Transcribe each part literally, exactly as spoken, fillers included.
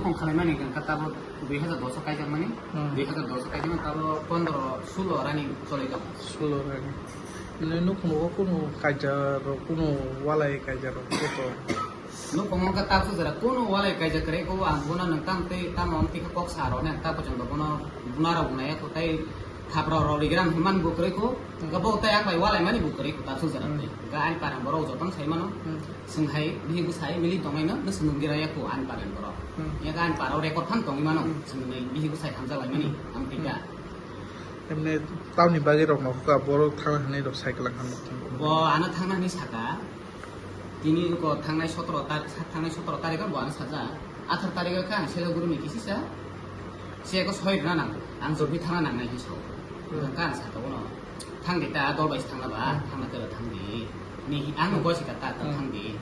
Nukhung khalaimani hwnkha tabuk dui hazar dos o kaijakmani, Hmm. dui hazar dos o kaijakmani tabuk pondro sulo running choli tongo. Sulo running. Nini nukhungo kunu kaijarok, kunu walai kaijarok joto? Nukhungo wngkha tabuk jora kunu walai kaijak kwrwi, kebo ang bono nwng tamo tei tamo wng twi khe kok sa rw nai, ang ta pojong bo bono buna rw wngnai, tei thapra rw rigra hwnmani bo kwrwi kho, hwnkhe bo tei ang bai walai mani bo kwrwi kho tabuk jora Hmm. tei. Hwnkhe ani parang borok jotono sai mano. Hmm. Chwng hai bihik bwsai mili tongnaino, bwswk nung gira ya kho ani parani borok. Hmm. Yak ani parao record phano tongwi mano, Hmm. chwng nai bihik bwsai hamjak laimani, Hmm. ang twi ka. Emne tamni bagwi rok no kha borok thangna hwnwi rok cycle ang kha nukung. Bo ano thangna hwnwi saka, tini ko thangnai sotoro tar-, thangnai sotoro tarikh bo ano saja, atharo tarikh kha ang Siliguri ni kisi sa, se ko soi rwna nang, ang jotwi thangna nangnai hinwi sao. Hmm. Hwnkha ang saka bono, thang di ta, dol bai se thangna ba, Hmm. thangna tei thang di. Ni, ang Hmm. bo sika ta, ta Hmm. thang di.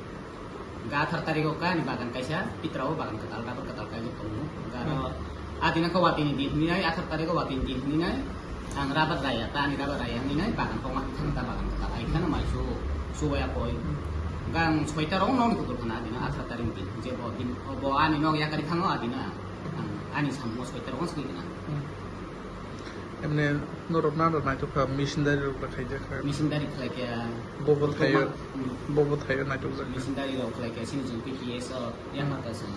Hwnkhe atharo tarikh o kha ani bagan kaisa, pitra o bagan kwtal, rubber kwtal kaijak tongo. Hwnkhe aro Hmm. adina khe watini din hwnwi nai, atharo tarikh o watini din hwnwi nai, ang rubber raya, ta ani rubber raya hwnwi nai, bagan kongma hwnwi thangkha, bagan kwtal hai kheno mai su, su waya koi. Hmm. Hwnkhe ang soita rok nokni kutul khna adina, atharo tarikh ni din, je bo din, bo ani nok yakari thango adina, ang ani samungo soita rok swngwi khna. Hmm. Emne norok nana naitok kha, missionary rok da khaijak kha. Missionary khlai khe. Bobo thaio, Hmm. bobo thaio naitok jak kha. Missionary rok khlai khe, sini chwng P P S o, yang Hmm. mata chwng.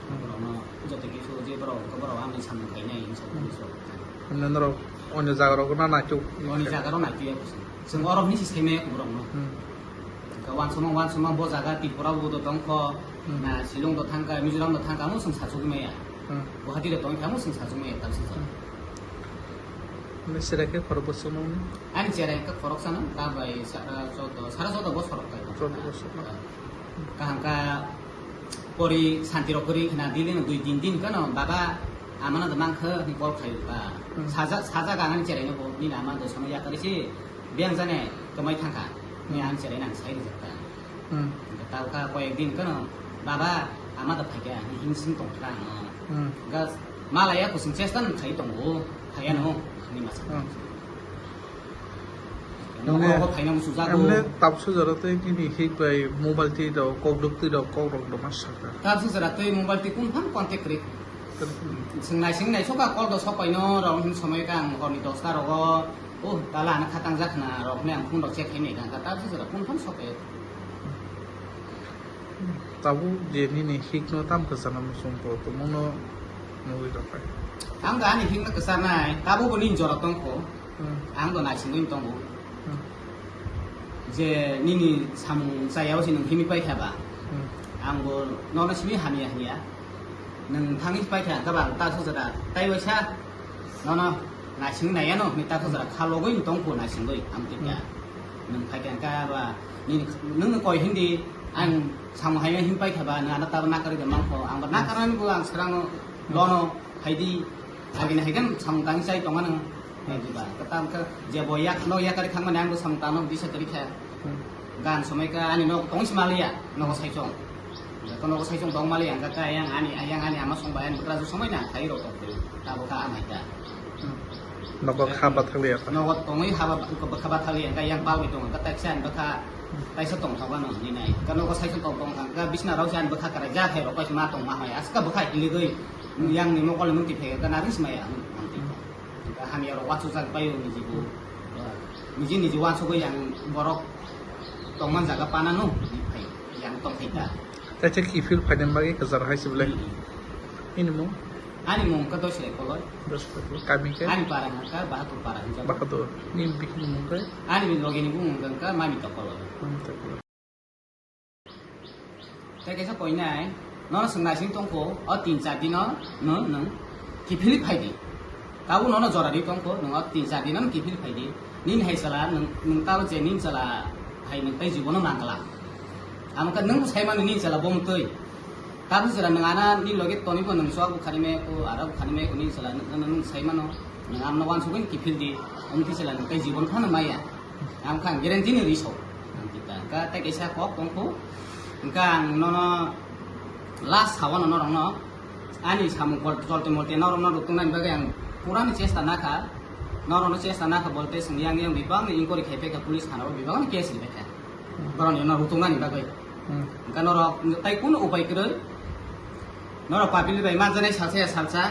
Hmm. Borokno joto kisu je borok, borok ang samung khainai, hinwi sa Hmm. hinwi sa. Emne norok onyo jaga rok na naitok. Oni jaga rok naitok ya kusa. Chwng orok ni si saimaya borok no. Hmm. Ka wansukma, wansukma bo jaga Tripura bo do tongkho, Hmm. na Shillong do thangkha, Mizoram do thangkha, amo chwng sachugwi maya. Hmm. Guwahati do tongkha, amo chwng sachugwi maya, tamsajak. Hmm. Nini cherai khe khorok bosong no? Ani cherai khe khorok sano, ta bai sara choudo, sara choudo bosor rok kai. Choudo bosor no? Kaham kha pori santi rok kwrwi khna dili no dui tin din kano baba amano do mankha ni call khai ba. Hmm. Saja, saja ganani cherai no bo ni ama do sono yakari si. Biyang jani kwmai thangkha. Ni Hmm. ang cherai nang sai rijak kha. Hmm. Hwnkhe ta kha koyek din kano, "Baba, ama da phaikha," ni himsing tong kha ang. Hmm. Hwnkhe malaya kusung chesta nang khai tongo, phaiya no, Hmm. ani masa. Hmm. Nogo Emne, nogo phaina musujago. Emne tabsu jora tei nini hik bai mobile twi rok, kok duk twi rok, kok rok do ma sakha. Tabsu jora tei mobile twi kun phano contact kwrwi. Kwrwi. Swng nai swng nai soka call do sok paino rok hin somoi kha ang horni dosta rogo. Oh, tala ano khatang jak khna rok ne ang phone rok check khainai kha, ta jora phone phone soke. Tabuk je nini hikno tam kwchana muchung to, tongmano nugwi rok hai. Ang da ani hikno kwchanai, tabuk bo nini jora tongkho. Hmm. Ang do naisingwi tongo. Hmm. Je nini samung chaya o se nwng himwi paikha ba. Hmm. Ang bo nono simi hamya hamya. Nwng thangwi paikha ang khe ba ang ta jora tai waisa. Nono naisingwi naiya no, hwnwi ta khajara kha logwi tong kho naisingwi, ang twi kha. Hmm. Nwng phai kha, kha ba, nini, nwng koi hindi, ang samung hai hin pai kha ba, nwng ano ta nakarwi de mang kho, ang ba nakarnani bo ang srang no, Hmm. lono, hai di, agini hai khe samung tang chai tonga nwng, hai di ba, khe tam khe je bo yak, no yakari thangmani ang bo samung tang no disa kwrwi kha. Hmm. Gan somoi kha ani nok tong si maliya, nogo saichung. Ko nogo saichung tong maliya, hwnkha kha ayang ani, ayang ani ama song bai ani bwkra ju somoi na, khai rok tong twi. Tabo kha amai kha. Hmm. Nogo kha bathaliya kha. Nogo tongwi haba bwkha bathaliya, hwnkha yang balwi tong, hwnkha taisa ani bwkha, taisa tong thogo no ni nai. Hwnkha nogo saichung tong tong, hwnkha bisna rok se ani bwkha kwrai ja khai rok bai ma tong ma hai. Aska bwkha hiligwi, yang ni mokol ni mung ti phai, hwnkha naring si maya, hmm, hmm. Hwnkha hamya rok uansukjak bai o niji bo. Niji niji uansugwi ang borok tongman jaga panano phai, ang tong khai ta. Tei che kiphil phaina bagwi kwcharo hai se belai. Hmm. Nini mung? Ani mung wngkha Doiselai Koloi. Doiselai Koloi. Kami khe? Ani para wngkha Bahadur para hinjak. Bahadur. Nini bihikni mung khe? Ani logi ni bumung wngkha Mami Tokoloi. Mami Tokoloi. Tei kaisa koinai, nono swng naising tongkho, o tin char dino nwng, nwng kiphilwi phaidi. Tabuk nono jora di tongkho, nwng o tin char dino nwng kiphilwi phaidi. Nini hai sala, nwng, nwng tabuk je nini sala hai nwng tei jibono mangla. Amo khe nwng sai mano nini sala bo mwtwi. Tabuk jora nwng ana nini loge tonibo nwng chwk bukhari maya kho, ara bukhari maya kho nini sala nwng, nwng sai mano. Nwng amno uansugwi kiphildi, omo khe sala nwng tei jibon phano maya. Ang kha ang guarantee ni risok. Ang kita ka tei kaisa kok tongkho. Hwnkha ang nono last sawa no norokno ani samung kol-, kolte molte norokno rutungna bagwi ang purani chesta nakha. Norokno chesta nakha bolte swng yang yang bibang ni inquiry khai phaikha police thana o bibang ni case ri phaikha. Hmm. Borok ni no rutungna ni bagwi. Hmm. Hwnkha norok tai kunu upai kwrwi. Norok public bai manjanai salsa ya salsa,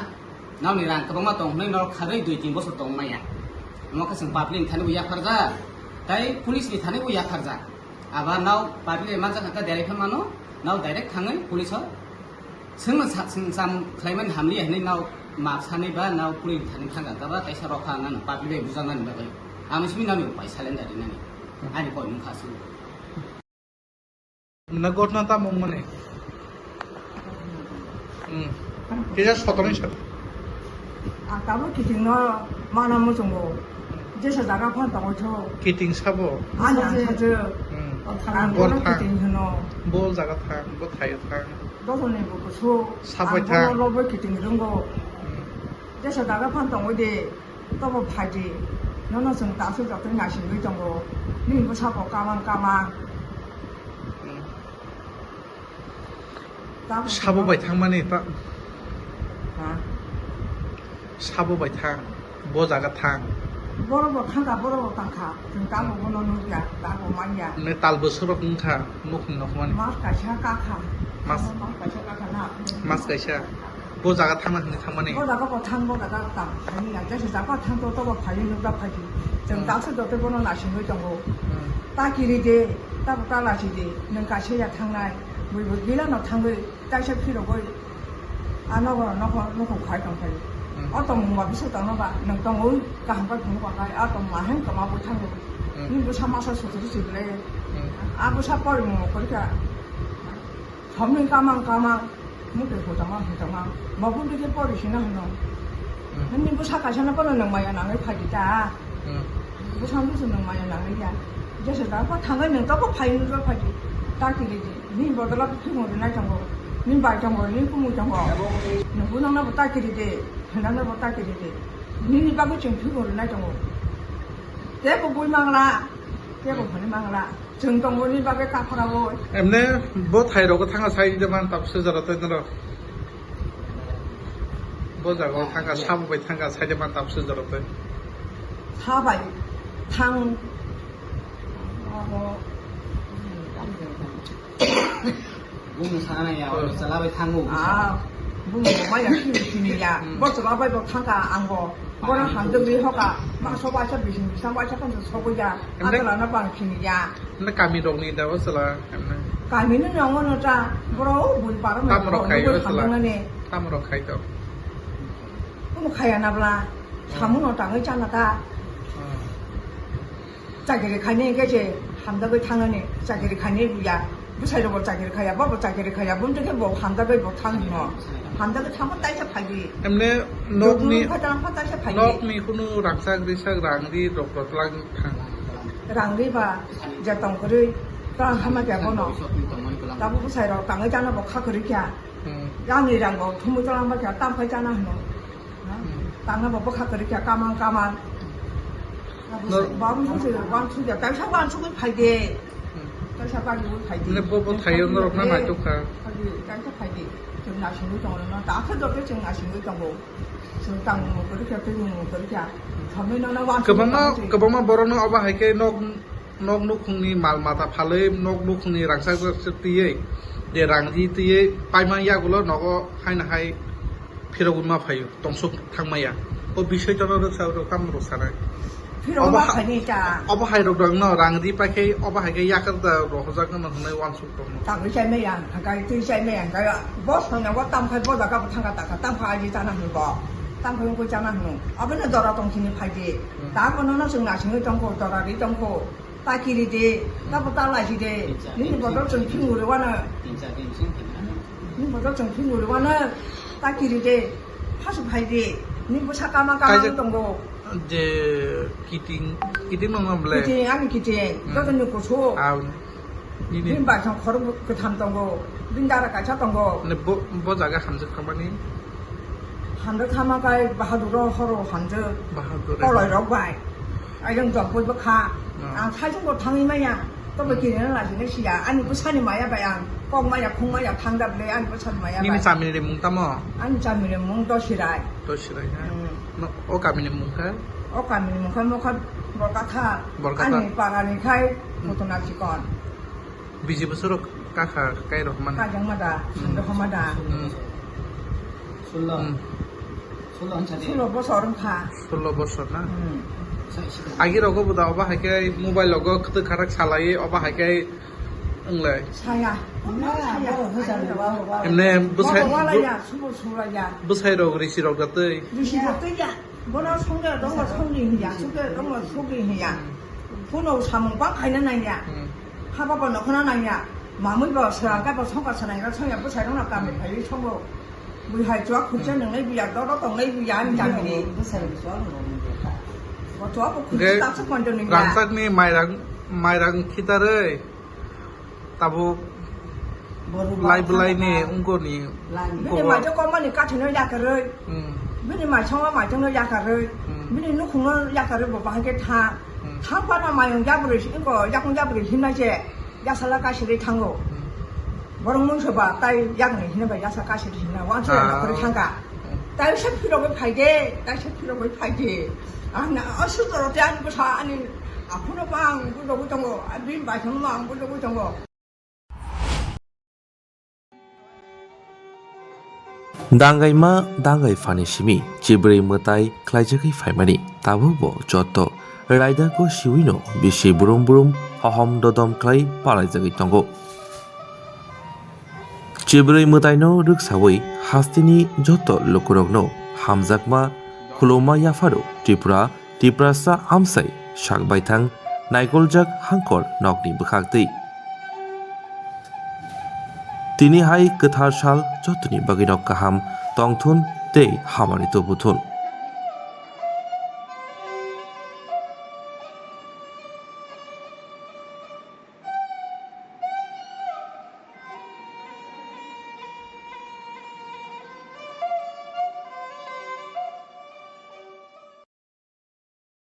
nokni rang kwbangma tong hwnwi norok kharwi dui tin bosor tong maya. Omo khe chwng public ni thani bo yapharjak, tei police ni thani bo yapharjak. Aba nao public bai manjak kha derek khe mano, nao direct thangwi police o chwngno sa-, chwng cham khlaimani hamliya hwnwi nao map sanwi ba nao police ni thani thangkha ba kaisa rokha nang public bai bujaknani bagwi. Amo simi nani upai salenda rinani. Ani koi mungkha aswk. Na gotna tamo mane. Hmm. Kisa sotoni sat. Ang tabuk kiting no mana muchungo. Jesa jaga phan tongo cho. Kiting sabo. Ani ang sajo. Hmm. Ang bono kiting hino. Bo jaga thang, bo thayo thang. Dosoni bo kusu. Sabai thang. Ang bono lobo kiting rungo. Hmm. Jesa jaga phan tongo de. Tobo phaidi, nono chwng taksuk joktoi naisingwi tongo. Nini bwsabo kamang kamang. Tabuk sabo bai thangmani ta. Ha? Sabo bai thang, bo jaga thang. Borok bo thangkha, borok bo tangkha. Chwng tabuk bono nukya, tabuk manya. Ne tal bwswk rok wngkha. Nukhung nokmani. Mas kaisa kakha. Mas. Mas kaisa kakha na. Mas kaisa. Bo jaga thangna hwnwi thangmani. Bo jaga bo thang, bo jaga tang. Ani ya, jesa jaga thang to, to bo phai, nukda phai di. Chwng hmm. Taksuk joto bono naisingwi tongo. Hmm. Ta kiri de, ta bo ta lachi de, nwng kaisa ya thangnai. Bui bo gila no thangwi, taisa phirogwi. A nogo, nogo, nukhung khai tong phai. Hmm. O tong mungba bisuk tong no ba, nwng tongwi kaham khe phunuk ba khai, a tong ma heng kama bo thango. Hmm. Ni bwsa masa sotri sibile. Hmm. A bwsa pori mung kori kha. Thomni kamang kamang, muti hutama hutama, mabun dike pori sina hino. Hmm. Nini bwsa kaisa na pono nang maya nangwi phaidi ta. Hmm. Bwsa bwsa nang maya nangwi ya. Jesa da pa thangai nang to pa phai nang to phaidi. Ta kiri di. Ni bodola phimung rinai tongo. Ni bai tongo, ni kumui tongo. Nang bu nang na bo ta kiri di. Nang na bo ta kiri di. Nini bagwi chwng phimung rinai tongo. Tebo bui mangla. Tebo hmm. Phani mangla. Chwng tongoni bagwi kaphara bo. Emne bo thai rogo thanga sai de man tap se jora tei norok. Bo jaga o thanga sabo bai thanga sai de man tap se jora tei. Sabai thang. Abo. Bumung sana ya, oh. Chala bai thango. Ah, bumung maya kini kini ya. Hmm. Bo chala bai bo thangka angbo. Borok hamjak ri hoka, ma soba sa bising bisang bai sa kan sobo ya. Emre? Atala na bang sini ya. Emre kami rok ni da o sala, emre. Kami ni nongo no ta, borok o bui paro. Tam rok khai o sala. Tam rok khai to. Kumu khaya na bla, samu no tangwi chana ta. Hmm. Chakiri khainai khe se hamjagwi thangnani, chakiri khainai ya. Bwsai rokbo chakiri khaya, bobo chakiri khaya, bumtwi khe bo hamjagwi bo thang hino. Hamjagwi thangma taisa phaidi. Emne nokni, nokni kunu rangchak risak rang ri rok rok lang thang. Rang ri ba je tongkhorwi tang hama khe bono. Tabuk bwsai rok tangwi chana bo kha kwrwi kha. Hmm. Yang ni rang bo thumwi tong ba kha tam khai chana hino. Hmm. Tangna bo bwkha kwrwi kha kamang kamang. No. Bang sujak, bang sujak, kaisa bang sugwi phaide. Hmm. Kaisa bang sugwi phaide. Nini bo bo thaio norok na naitok kha. Phaide, kaisa phaide. Chwng naisingwi tongo no, dakhe dokhe chwng naisingwi tongo. Chwng tangmung kwrwi kha, twi mung kwrwi kha. Thomwi no na wansugwi kwbangma, tongo chwng. Kwbangma borok no obo hai khe nok Nok nukhungni mal mata phalwi, nok nukhungni rangchak rangchak twiwi, je rang ri twiwi paima yagulo nogo haino hai phirogwi ma phaio, tongsuk thangmaya. O bisoi tono rwksa rw kam rw sanai. Phirogwi obo ma ha-, phaini ta. Obo hai rok rang no rang ri paikhe obo hai khe yakar da rohorjak no hwnwi uansuk tongno. Tangwi chai maya, hwnkhe twi chai maya, hwnkhe bo songya bo tamkhai bo jaga bo thangka takha, tamkha aji chana hwnwi bo. Tamkhai wngkhe chana hwnwi. Obono dora tongthini phaidi. Hmm. Tamo nono chwng naisingwi tongkho, dora ri tongkho. Ta kiri de, ta bo ta laisi de. Nini bodol chwng phimuri wano. Nini bodol chwng phimuri wano. Ta kiri de. Hasu phai de. Ni bwsa kama kama kaijak tongo. Je kiting, kiting nang nang ble. Kiting, ani kiting. Hmm. Joto ni kusu. Ah, nini. Bini bai thang khorok kwtham tongo. Bini dara kaisa tongo. Ne bo, bo jaga hamjak khamani. Hamjak khama kai Bahadur ro horo hamjak. Bahadur. Koloi rok bai. Ayang jok boi bwkha. Hmm. Ang saichung bo thangwi maya. Tobo hmm. Kiri na lagi ne siya. Ani bwsani maya bai ang. Kok maya, khung maya, thang da ble. Ani bwsani maya bai. Nini chamini mung tamo? Ani chamini mung Dosirai. Dosirai, ha? Hmm. No, o kamini mung kha? O kamini mung kha, mokha Borkatha. Borkatha. Ani parani khai hmm. Putuna chikon. Biji bwswk rok kakha kai rok mani. Kajang mada, hmm. Sando mada. Hmm. Hmm. Sulo bosor wngkha. Sulo bosor na? Hmm. Agi rogo bo da oba hai khe mobile rogo kwtwk kharak salai oba hai khe wnglai. Saya. Emne bwsai, bwsai rok risi rok da twi. Risi rok twi ya. Bono songde tongo songdi hiya, songde tongo songdi hiya. Phone o samung bang khaina nangya. Hmm. Haba bo nokhona nangya. Mamui bo swrang khe bo songkha sanai ra songya bwsai rokno kami phaiwi songo. Bui hai chua khurcha nwngnai biya, dodo tongnai biya, ani jagani. Bo chua bo khurcha tapsa konjo nungya. Rangchakni mairang, mairang khitarwi. Tabuk lai bwlai ni wngkoni. Bini maitang komani kathino yakarwi. Hmm. Bini maisongo maitangno yakarwi. Hmm. Bini nukhungno yakarwi bo bahai khe tha. Hmm. Thang phano mayung yabrwi wngko, yakung yabrwi himnai se yasala kasirwi thango. Hmm. Borok mungsa ba tai yakni himnai bai yasa kasirwi himnai wansuk yakarwi thangka. Taisa phirogwi phaide, taisa phirogwi phaide. Ang na asuk toro te ani bwsa ani aphuru bang bujogwi tongo, abin baithang bang bujogwi tongo. Dangaima dangai phani simi chibrwi mwtai khlaijagwi phaimani tabukbo joto raidako siwino bisi brum brum hohom dodom khlai palaijagwi tongo. Chibrwi mwtaino rwksawi hasteni joto lukurokno hamjakma khuluma yapharo Tripura, Tiprasa amsai sak baithang naikoljak hangkor nokni bwkhaktwi. Tini hai kwthar sal jotoni bagwino kaham tongthun tei hamari tubuthun.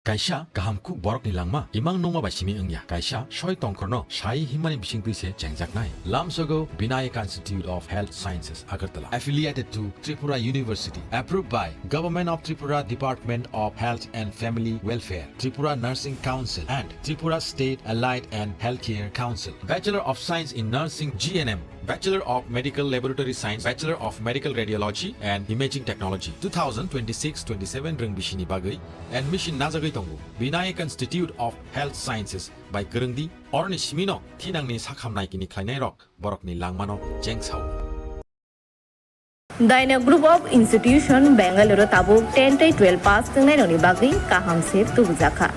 Kaisa kaham kuk borokni langma imang nungma bai simi wngya. Kaisa soi tongkhorno sai himmani bisingtwi se chengjaknai. Lamsogo Vinayak Institute of Health Sciences, Agartala, affiliated to Tripura University, approved by Government of Tripura Department of Health and Family Welfare, Tripura Nursing Council, and Tripura State Allied and Healthcare Council. Bachelor of Science in Nursing, G N M, Bachelor of Medical Laboratory Science, Bachelor of Medical Radiology and Imaging Technology, two thousand twenty-six twenty-seven rwng bisini bagwi admission najagwi tongo. Vinayak Institute of Health Sciences bai kwrwngdi, oroni simino thinangni sakhamnai kini khlainairok borokni langmano chengsao. Daina Group of Institution, Bengaluru tabuk ten tei twelve pass twngnai rokni bagwi kaham se tubujakha.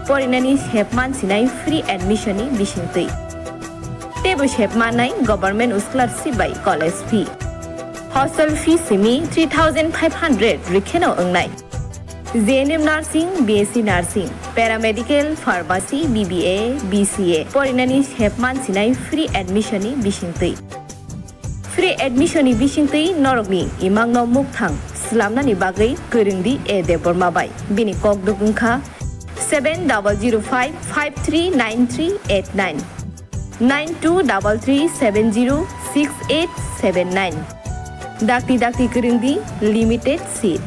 Porinani sep mansinai free admission ni bisingtwi. Teibo sep mannai government scholarship bai college fee. Hostel fee simi three thousand five hundred rikheno wngnai. J N M Nursing, B S C Nursing, Paramedical, Pharmacy, B B A, B C A porinani sep mansinai free admission ni bisingtwi. Free admission ni bisingtwi norokni imangno mukthang slamnani bagwi kwrwngdi A Debbarma bai. Bini kokduk wngkha seven double zero five five three nine three eight nine, nine two double three seven zero six eight seven nine. Dakti dakti kwrwngdi, limited seat.